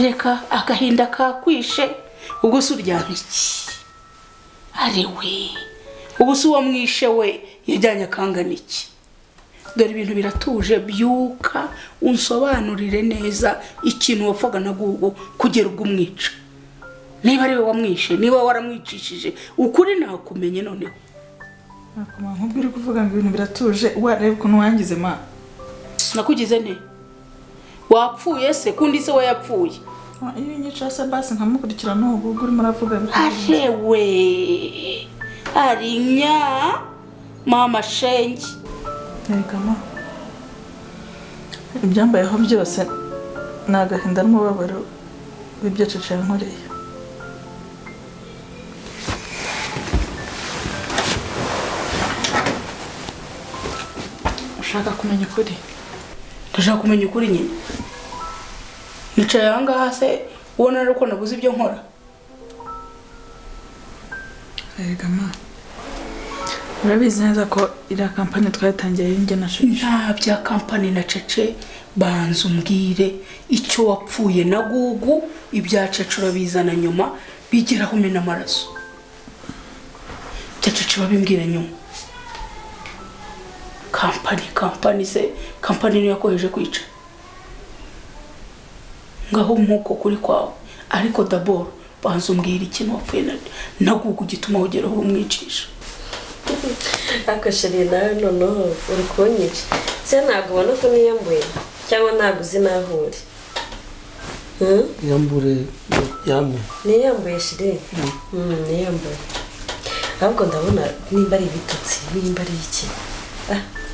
Reka agahinda kakwishe, ubwo se uryamye iki? Ari we ubu se uwo mwishe we yajyanye akangana iki? Dore ibintu biratuje, byuka unsobanurire neza ikintu wapfaga na Gugu kugera ubwo umwica. Niba ari we wamwishe, niba waramwicishije, ukuri nakumenye noneho. Nakoma nkubwo uri kuvuga ngo ibintu biratuje, wareba ukuntu wangize ma. Nakugize nte? Wapfuye se kundi se we yapfuye? Iyo unyica se basi nkamukurikira n'ubu ubwo urimo uravuga. Arewe arinya mama shenge. Erega ma, ibyambayeho byose ni agahinda n'umubabaro w'ibyo Cece yankoreye. Ushaka kumenya ukuri? Ndashaka kumenya ukuri nyine. Nicaye aha ngaha se ubona rero ko nabuze ibyo nkora? Erega ma, urabizi neza ko iriya kampani twayitangiye ari njye na Cece. Nta bya kampani na Cece, banza umbwire icyo wapfuye na Gugu, ibya Cece urabizana nyuma, bigeraho umena amaraso. Ibya Cece babimbwira nyuma. Kampani, kampani se, kampani niyo yakoheje kwica. Ngaho nkuko kuri kwawe, ariko d'abord banza umbwire ikintu wapfuye na Gugu gituma ugeraho umwicisha. Ariko sheri nawe noneho uri kunyica. Se ntabwo ubona ko niyambuye cyangwa ntabwo uzi n'aho uri? Yambure yame. Niyambuye sheri. Niyambuye. Ahubwo ndabona nimba ari ibitutsi, nimba ari iki.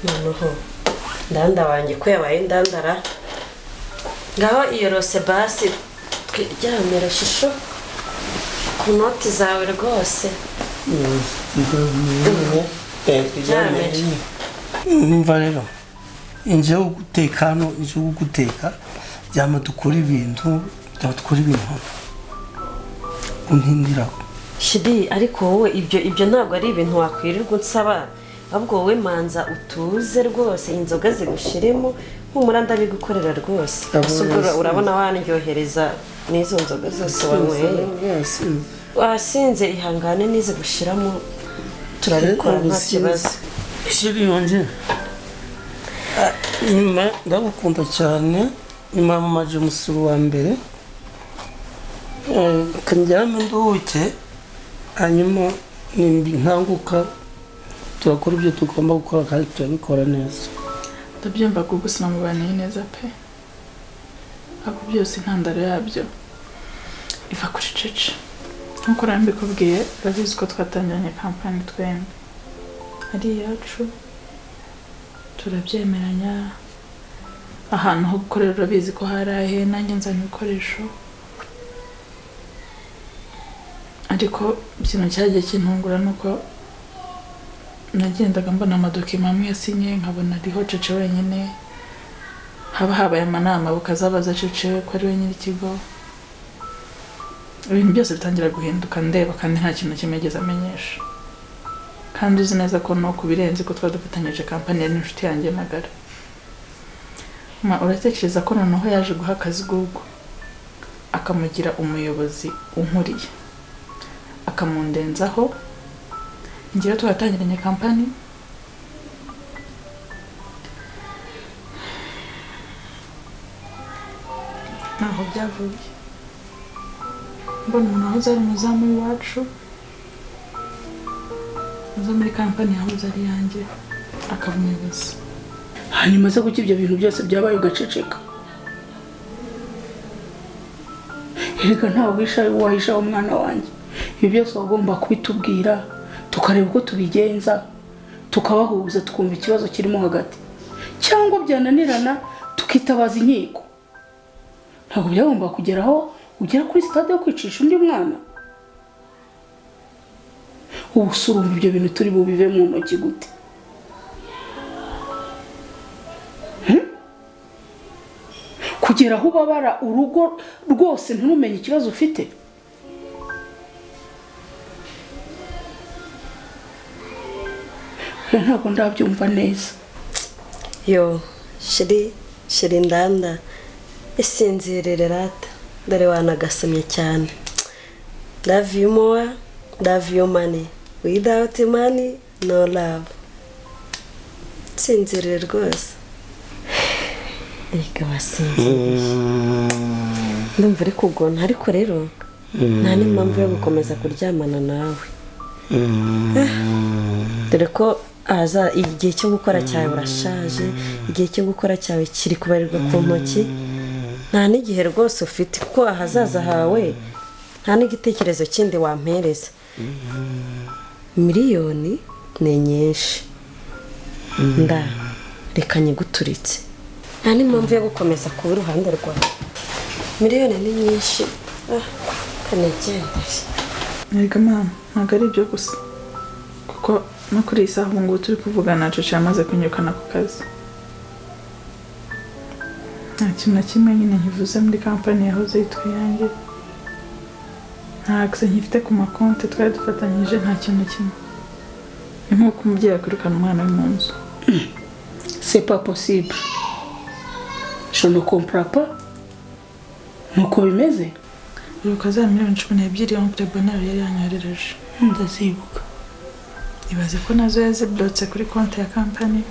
Noneho ndanda wanjye ko yabaye ndandara. Ngaho iyorose basi twiryamira shusho ku noti zawe rwose. Numva rero inzu yo guteka hano, inzu yo guteka byama dukora ibintu, byama dukora ibintu untindira. Shidi, ariko wowe ibyo ntabwo ari ibintu wakwirirwa unsaba, ahubwo wowe manza utuze rwose, inzoga zigushiremo humura ndabigukorera rwose. Ese urabona wanryohereza n'izo nzoga zose wanyweye? Wasinze, ihangane nize gushiramo turabikora nta kibazo. Shiri yonje nyuma ndagukunda cyane, nyuma mamaje umusuru wa mbere kanjyame nduhuke, hanyuma nkanguka turakora ibyo tugomba gukora kandi turabikora neza. Ndabyumva Gugu sinamubaniye neza pe, ariko byose intandaro yabyo iva kuri Cece. Nkuko nari mbikubwiye, urabizi ko twatangiranye kampani twembi, ari iyacu, turabyemeranya. Ahantu ho gukorera urabizi ko hari ahe, nanjye nzana ibikoresho. Ariko ikintu cyagiye kintungura ni uko nagendaga mbona amadokima amwe yasinye, nkabona ariho Cece wenyine. Haba habaye amanama bukazabaza Cece ko ari we nyir'ikigo. Ibintu byose bitangira guhinduka ndeba, kandi nta kintu kimwe yigeze amenyesha. Kandi uzi neza ko no kubirenze ko twadufatanyije kampani yari inshuti yanjye magara. Ma, uratekereza ko noneho yaje guha akazi Gugu akamugira umuyobozi unkuriye, akamundenzaho, ngira twatangiranye kampani. Ntaho byavuye. Mbona umuntu wahoze ari umuzamu w'iwacu, uza muri kampani yahoze ari yanjye, akaba umuyobozi. Hanyuma se kuki ibyo bintu byose byabaye ugaceceka? Erega ntawe wahisha umwana wanjye. Ibi byose wagomba kubitubwira, tukareba uko tubigenza, tukabahuza, tukumva ikibazo kirimo hagati, cyangwa byananirana tukitabaza inkiko. Ntabwo byagomba kugeraho ugera kuri stade yo kwicisha undi mwana. Ubu urumva ibyo bintu turi bubive mu ntoki gute? Kugera aho ubabara urugo rwose nturumenye ikibazo ufite. Ntabwo ndabyumva neza. Yo, sheri, sheri ndanda, isinzirire rata. Dore wanagasamye cyane. Love you more, love your money. Without money, no love. Sinziriye rwose. Reka wasinziriye. Ndumva uri kugona ariko rero nta n'impamvu yo gukomeza kuryamana nawe. Dore ko aza igihe cyo gukora cyawe urashaje, igihe cyo gukora cyawe kiri kubarirwa ku ntoki, nta n'igihe rwose ufite kuko ahazaza hawe nta n'igitekerezo kindi wampereza. Miliyoni ni nyinshi, nda reka nyiguturitse, nta n'impamvu yo gukomeza kuba iruhande rwawe. Miliyoni ni nyinshi, kanigendere. Erega mama, ntabwo ari ibyo gusa, kuko no kuri iyi saha ubu ngubu turi kuvugana Coco yamaze kunyirukana ku kazi. Nta kintu na kimwe nyine nkivuze muri kampani yahoze yitwa iyanjye, nta access nkifite ku makonti twari dufatanyije, nta kintu na kimwe. Ni nk'uko umubyeyi akwirukana umwana we mu nzu. C'est pas possible. Je ne comprends pas. Nuko bimeze? Uribuka za 12 miliyoni Oncle Bonheur yari yanyoherereje? Ndazibuka. Ibaze ko nazo yaziblotse kuri konti ya kampani.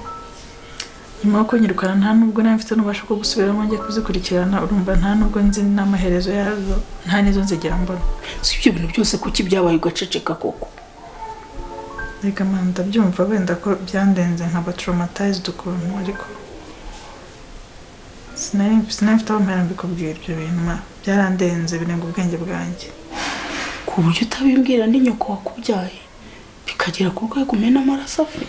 Nyuma yo kunyirukana nta nubwo nari mfite n'ububasha bwo gusubiramo njya kuzikurikirana, urumva nta nubwo nzi n'amaherezo yazo, nta n'izo nzigera mbona. Si ibyo bintu byose kuki byabaye ugaceceka koko? Reka mama, ndabyumva wenda ko byandenze nkaba traumatized ukuntu, ariko sinari mfite aho mpera mbikubwira ibyo bintu ma, byarandenze birenga ubwenge bwanjye. Ku buryo utabimbwira ndi nyoko wakubyaye bikagera ku rwego umena amaraso afe.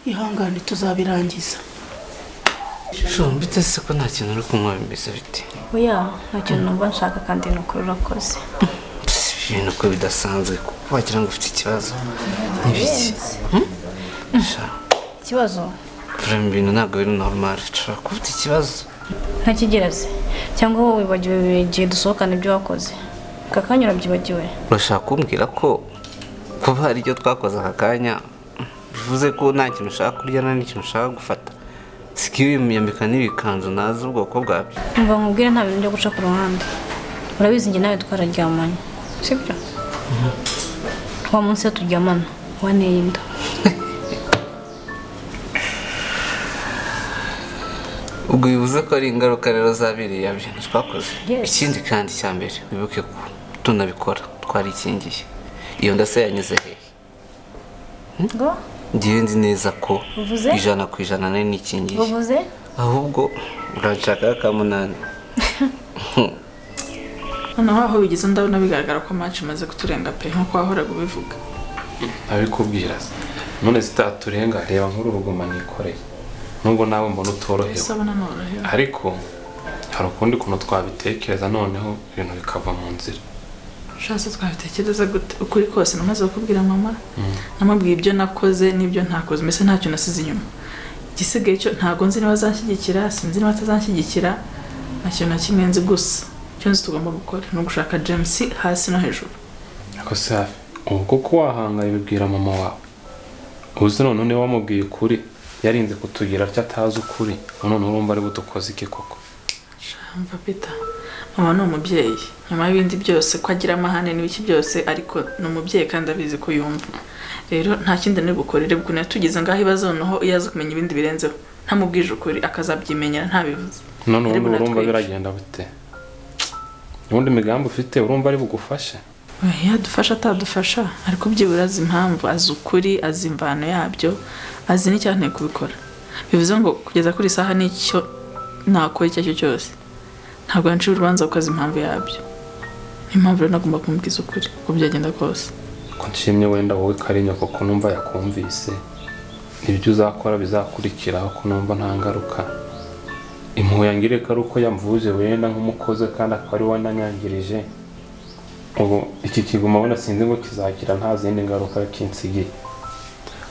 Ihangane tuzabirangiza. Shumbite se ko nta kintu uri kunywa bimeze bite? Oya, nta kintu numva nshaka kandi ni ukuri urakoze. Ibintu ko bidasanzwe kuko wagira ngo ufite ikibazo. N'ibiki? Ikibazo? Vraiment ibintu ntabwo biri normal. Ushobora kuba ufite ikibazo. Ntakigeraze cyangwa wowe wibagiwe igihe dusohokana ibyo wakoze. Aka kanya urabyibagiwe. Urashaka kumbwira ko kuba hari ibyo twakoze aka kanya bivuze ko nta kintu ushaka kurya nta n'ikintu ushaka gufata? Sikiyo yiyambika n'ibikanzu nazi ubwoko bwabyo. Umva nkubwire nta bintu byo guca ku ruhande. Urabizi njye nawe twararyamanye, sibyo? Wa munsi turyamana waneye inda. Ubwo bivuze ko ari ingaruka rero za biriya bintu twakoze. Ikindi kandi cya mbere wibuke ko tunabikora twarikingiye. Iyo nda se yanyuze hehe? Ngo? Ngiye nzi neza ko 100% nari nikingiye. Uvuze? Ahubwo uranshaka akamunani. Noneho aho bigeze ndabona bigaragara ko match imaze kuturenga pe, nkuko wahoraga ubivuga. Abikubwira se. None zitaturenga reba nkuru rugoma nikoreye. Nubwo nawe mbona utorohewe. Ariko hari ukundi kuntu twabitekereza noneho ibintu bikava mu nzira. Shasa twabitekereza gute? Ukuri kose namaze kukubwira mama. Namubwiye ibyo nakoze n'ibyo ntakoze, mbese ntacyo nasize inyuma. Igisigaye cyo ntago nzi niba azanshyigikira, sinzi niba atazanshyigikira, nta kintu na kimwe nzi gusa. Icyo nzi tugomba gukora ni ugushaka James hasi no hejuru. Ako se hafi, ubu koko wahangaye ubibwira mama wawe. Uzi none niba wamubwiye ukuri yarinze kutugira atya atazi ukuri, none urumva ari budukoze iki koko? Shamva Peter, mama ni umubyeyi, nyuma y'ibindi byose ko agira amahane n'ibiki byose, ariko ni umubyeyi kandi abizi ko yumva. Rero nta kindi nari bukorere ubwo natugize ngaho ibibazo noneho iyo azi kumenya ibindi birenzeho ntamubwije ukuri akazabyimenyera ntabivuze. None ubundi urumva biragenda bute? Ubundi imigambi ufite urumva ari bugufashe? Yadufasha atadufasha, ariko byibura azi impamvu, azi ukuri, azi imvano yabyo, azi n'icyanteye kubikora. Bivuze ngo kugeza kuri isaha n'icyo nakora icyo aricyo cyose ntabwo yancira urubanza kuko azi impamvu yabyo. Niyo mpamvu rero nagomba kumubwiza ukuri uko byagenda kose. Ko nshimye wenda wowe Karinya kuko numva yakumvise, ibyo uzakora bizakurikiraho ko numva nta ngaruka. Impuhwe yangiriye ko ari uko yamvuje wenda nk'umukozi kandi akaba ari we wananyangirije. Ubu iki kiguma wenda sinzi ngo kizagira nta zindi ngaruka kinsigiye.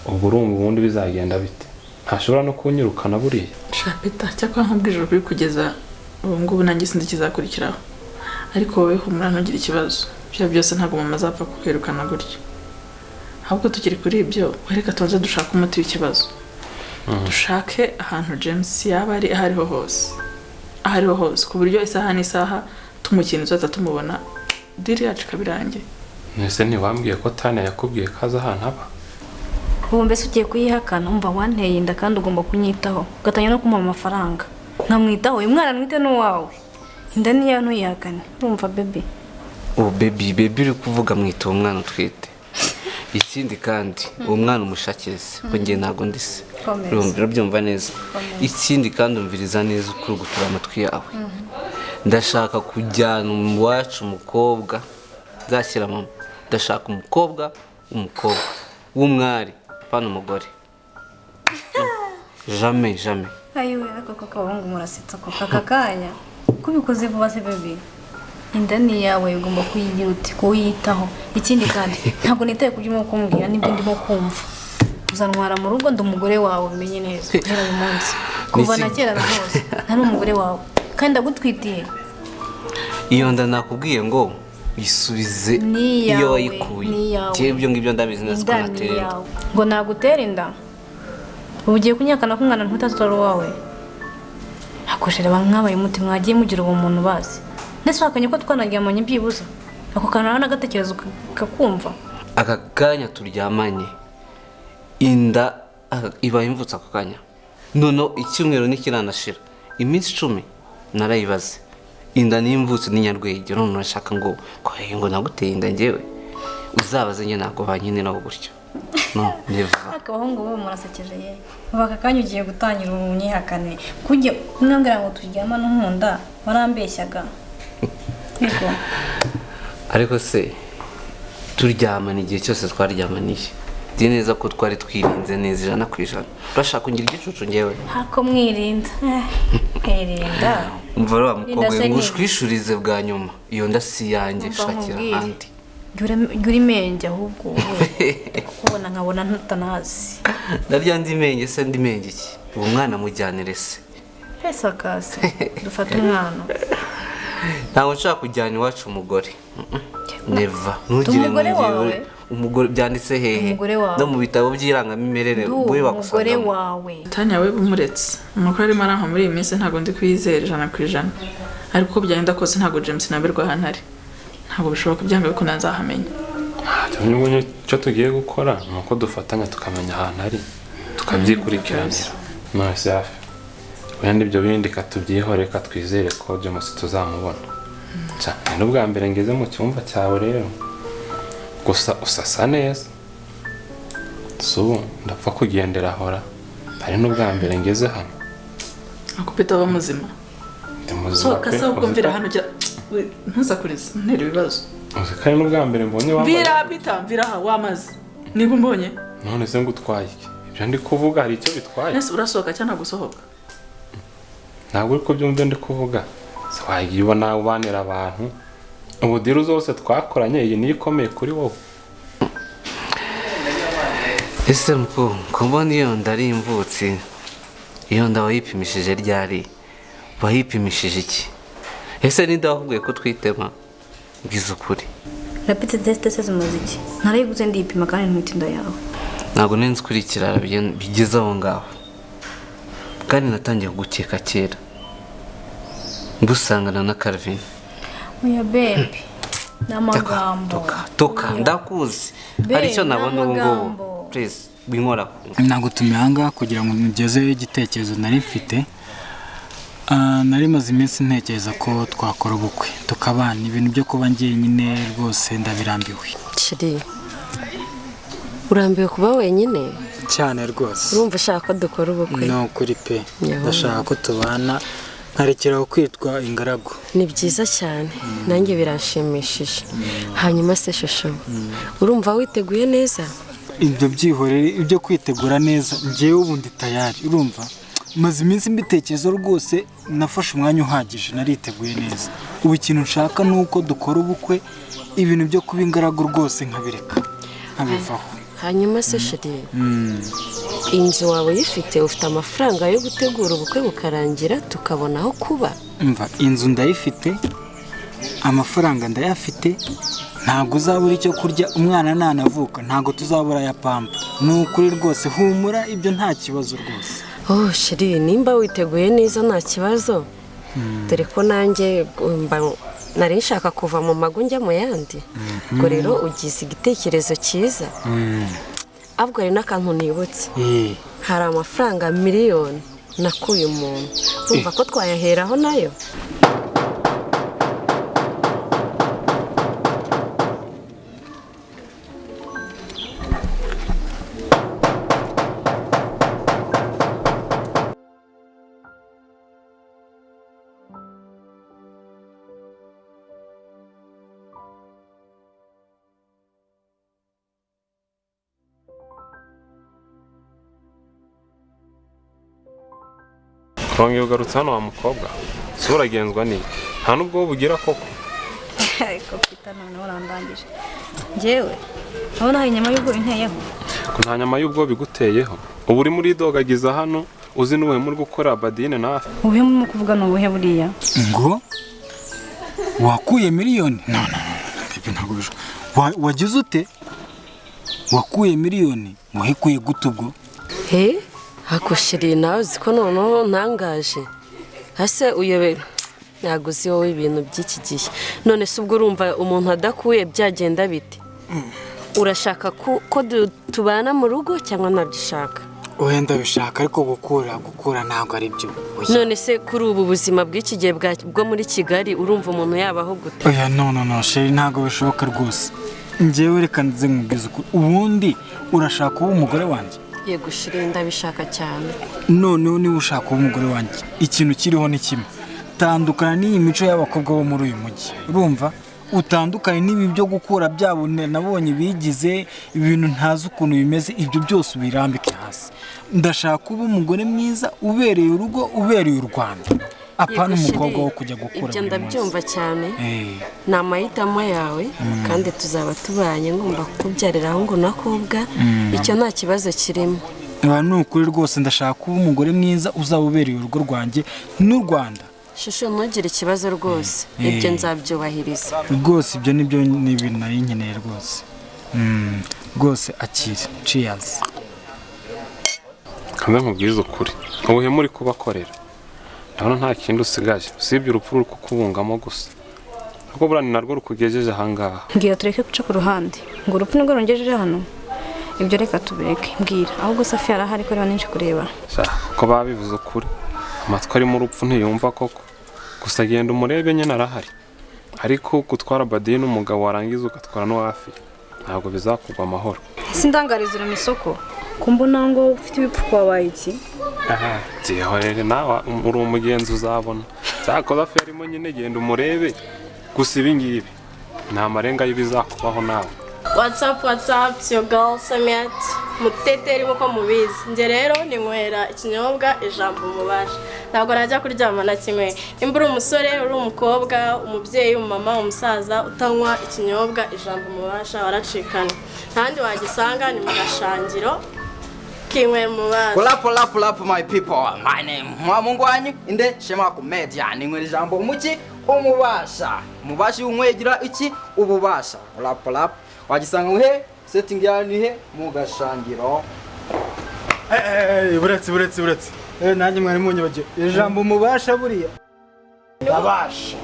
Ubwo urumva ubundi bizagenda bite? Ntashobora no kunyirukana buriya. Shapita cyakora nkubwije ukuri kugeza ubu ngubu nanjye sinzi ikizakurikiraho. Ariko wowe humura ntugire ikibazo. Ibyo byose ntabwo mama azapfa kukwirukana gutyo. Ahubwo tukiri kuri ibyo, wereka tubanze dushaka umuti w'ikibazo. Dushake ahantu James yaba ari, aho ariho hose, aho ariho hose, ku buryo isaha n'isaha tumukina tuzahita tumubona, deal yacu ikaba irangiye. Ese ntiwambwiye ko Tania yakubwiye ko azi ahantu aba? Ubu mbese ugiye kuyihakana? Umva, wanteye inda kandi ugomba kunyitaho, ugatangira no kumuha amafaranga nkamwitaho. Uyu mwana nwite n'uwawe, inda niyo, ntuyihakane, urumva baby? Ubu baby, baby uri kuvuga, mwita uwo mwana utwite. Ikindi kandi, uwo mwana umushakire se, ko njye ntabwo ndi se. Komeza. Urumva, urabyumva neza. Ikindi kandi, umviriza neza ukuri gutura amatwi yawe. Ndashaka kujyana iwacu umukobwa nzashyira mama. Ndashaka umukobwa w'umwari, apana umugore, jamais, jamais. Ayiwe, ako koko abahungu murasetsa koko. Aka kanya ko ubikoze vuba se baby? Inda ni iyawe, ugomba kuyigira uti kuwiyitaho. Ikindi kandi, ntabwo nitaye ku byo urimo kumbwira n'ibyo ndimo kumva. Uzantwara mu rugo, ndi umugore wawe, umenye neza. Guhera uyu munsi, kuva na kera na hose ntari umugore wawe, kandi ndagutwitiye. Iyo nda nakubwiye ngo yisubize Ni iyawe, iyo wayikuye. ni iyawe. Njyewe ibyo ngibyo ndabizi neza ko Inda ni natera inda. iyawe. Ngo nagutera inda? Ubu ugiye kunyakana ko umwana ntutatu wawe? Hakoshera abantu mwabaye umuti, mwagiye mugira ubumuntu bazi. Ndetse wahakanye ko twanaryamanye, byibuze ako kantu nawe nagatekereza ukakumva. Aka kanya turyamanye, inda ibaye imvutse ako kanya. Noneho icyumweru ntikiranashira, iminsi 10 narayibaze. Inda n'imvutse ni nyarwege. None urashaka ngo ngo naguteye inda njyewe? Uzabaze, njye ntabwo bankiniraho gutyo, no, never. Abahungu bo murasekeje ye. Ubu aka kanya ugiye gutangira unyihakane? Kujya mwambwira ngo turyamane unkunda, warambeshyaga? Yego. Ariko se turyamana, igihe cyose twaryamaniye nzi neza ko twari twirinze neza 100%. Urashaka kungira igicucu njyewe? Hako mwirinda. Mwirinda. Umva rero wa mukobwa Inda we, se ngo ni- ushwishurize bwa nyuma, iyo nda si iyanjye. Umva Shakira nkubwire. ahandi. Jya uri menge ahubwo wowe, kukubona nkabona ntutanazi. Ndarya ndi menge se? Ndi menge iki? Uwo mwana mujyanire se. Pesa kase dufate umwana. Ntabwo nshaka kujyana iwacu umugore, never. Ntugire Umugore ngo wawe? Umugore byanditse hehe? Umugore wawe. No mu bitabo by'irangamimerere Ndu we umugore bagusangamo. wawe. Tanya we bumuretse, amakuru arimo arampa muri iyi minsi ntabwo ndi kuyizera 100%, ariko uko byagenda kose ntabwo James naberwa ahantu ari, ntabwo bishoboka. Byanga bikunda nzahamenya. Ntacyo. Icyo tugiye gukora ni uko dufatanya tukamenya ahantu ari, tukabyikurikiranira. None se hafi wenda ibyo bindi katubyihore, twizere ko James tuzamubona. Ca, ni n'ubwa mbere ngeze mu cyumba cyawe rero, gusa usasa neza. Si ubu ndapfa kugendera ahora, hari n'ubwa mbere ngeze hano. Akupita aba muzima. Ndi muzima Sohoka pe. se ahubwo. Uzi Mvira ko- hano ujya, ntuzakurize ntera ibibazo. Uzi ko ari n'ubwa mbere mbonye wambaye. Mvira Peter, mvira aha wamaze niba umbonye. None se ngo utwaye iki? Ibyo ndi kuvuga hari icyo bitwaye? Nese urasohoka cyangwa ntabwo usohoka? Ntabwo uri kubyumva ibyo ndi kuvuga. Se wagiye ubona ubanira abantu ubu deal zose twakoranye, iyi niyo ikomeye kuri wowe? Ese mukuru, ko mbona iyo nda ari imvutsi, iyo nda wayipimishije ryari? Wayipimishije iki? Ese ninde wakubwiye ko twitema? Mbwiza ukuri. Rapid test se zimaze iki? Narayiguze ndipima kandi ntwite inda yawe. Ntabwo nari nzi kuri ikirara bigeze aho ngaho, kandi natangiye kugukeka kera ngusangana na Calvin. Oya baby, ni amagambo. Toka, toka, ndakuzi. Babe, Hari icyo nabona ubu ngubu. n'amagambo. Please, winkoraho. Nagutumiye ahangaha kugira ngo mugezeho igitekerezo nari mfite. Nari maze iminsi ntekereza ko twakora ubukwe tukabana. Ibintu byo kuba njyenyine rwose ndabirambiwe. Chéri, urambiwe kuba wenyine? Cyane rwose. Urumva ushaka ko dukora ubukwe? Ni ukuri pe. Nyawe. Ndashaka ko tubana, nkarekeraho kwitwa ingaragu. Ni byiza cyane, nanjye biranshimishije. Hanyuma se chouchou, urumva witeguye neza? Ibyo byihorere, ibyo kwitegura neza, ngewe ubu ndi tayari. Urumva, maze iminsi mbitekerezo rwose, nafashe umwanya uhagije, nariteguye neza. Ubu ikintu nshaka ni uko dukora ubukwe, ibintu byo kuba ingaragu rwose nkabireka, nkabivaho. Hanyuma se chéri, inzu wawe uyifite? Ufite amafaranga yo gutegura ubukwe bukarangira tukabona aho kuba? Mva, inzu ndayifite, amafaranga ndayafite. Ntabwo uzabura icyo kurya, umwana nanavuka ntabwo tuzabura ya pampa. Ni ukuri rwose humura, ibyo nta kibazo rwose. Oh shiri, nimba witeguye neza nta kibazo. Dore ko nanjye nari nshaka kuva mu mago njya mu yandi. Ubwo rero ugize igitekerezo cyiza. Ahubwo hari n'akantu nibutse. Hari amafaranga 1,000,000 nakuye umuntu. Urumva ko twayaheraho nayo? Urongeye ugarutse hano wa mukobwa, si uragenzwa n'iki? Nta n'ubwo wowe ubugira koko. Ariko Peter noneho urandangije. Njyewe urabona hari inyama y'ubwoba inteyeho? Ko nta nyama y'ubwoba iguteyeho. Ubu urimo uridogagiza hano, uzi n'ubuhemu uri gukora Badine nawe. Ubuhemu urimo kuvuga ni ubuhe buriya? Ngo wakuye 1,000,000? No no no, ntabwo bishoboka. Wagize ute? Wakuye 1,000,000? Wahikuye gute ubwo? He? Hakushiriye nawe uzi ko noneho ntangaje. Hase uyobe ntabwo uzi wowe ibintu by'iki gihe. None se ubwo urumva umuntu adakuye byagenda bite? Urashaka ko tubana mu rugo cyangwa ntabyishaka? Oya ndabishaka, ariko gukura ntabwo ari byo. None se kuri ubu buzima bw'iki gihe bwo muri Kigali urumva umuntu yabaho gute? Oya no no no sheri, ntabwo bishoboka rwose. Njyewe reka nze nkubwize ukuri, ubundi urashaka kuba umugore wanjye? Yego shiri, ndabishaka cyane. Noneho niba ushaka kuba umugore wanjye, ikintu kiriho ni kimwe. Tandukana n'iyi mico y'abakobwa bo muri uyu mujyi. Urumva? Utandukanye n'ibi byo gukura byabo nabonye bigize ibintu ntazi ukuntu bimeze, ibyo byose ubirambike hasi. Ndashaka kuba umugore mwiza ubereye urugo, ubereye u Rwanda. Apana umukobwa wo kujya gukura. Ibyo ndabyumva cyane. Ni amahitamo yawe kandi tuzaba tubanye, ngomba kukubyarira aho ngo nakobwa, icyo nta kibazo kirimo. Ni ukuri rwose ndashaka kuba umugore mwiza uzaba ubereye urugo rwanjye n'u Rwanda. Shusho ntugire ikibazo rwose, ibyo nzabyubahiriza. Rwose ibyo nibyo ni ibintu nari nkeneye rwose. Rwose akire. Cheers. Kandi nkubwize ukuri, ubuhemu uri kubakorera. Ndabona nta kindi usigaje usibye urupfu ruri kukubungamo gusa. Kuko burani narwo rukugejeje ahangaha. Mbwira tureke guca ku ruhande. Ngo urupfu nirwo rungejeje hano. Ibyo reka tubireke. Mbwira ahubwo Safi arahari ko reba ninje kureba. Ko babivuze ukuri. Amatwi arimo urupfu ntiyumva koko. Gusa genda umurebe nyine arahari. Ariko gutwara Badine umugabo warangiza ugatwara n'uwafi ntabwo bizakugwa amahoro. Sindangariza mu isoko. Kumbona ngo ufite ibipfuko wabaye iki? Aha, rero nawe uri umugenzi uzabona. Cyakoze afi yarimo nyine, genda umurebe. Gusa ibi ngibi ni amarenga y'ibizakubaho nawe. What's up, what's up, it's your girl Samiat. Muteteri nkuko mubizi. Nge rero ninywera ikinyobwa ijambo mubasha. Ntabwo najya kuryama na kimwe. Nimba uri umusore, uri umukobwa, umubyeyi, umumama, umusaza utanywa ikinyobwa ijambo mubasha waracikana. Ntandi wagisanga ni mu gashangiro kinywera mubasha. Pull up, pull up, pull up my people. My name Mwamungu wanyu inde Shema Comedian. Ninywera ijambo umuki umubasha. Mubashi unywegera iki ububasha. Pull up, pull up. Wagisanga he setting ya ni he mu gashangiro. Buretse. Nanjye mwari munyibagiwe. Ijambo mubasha buriya. Ndabasha.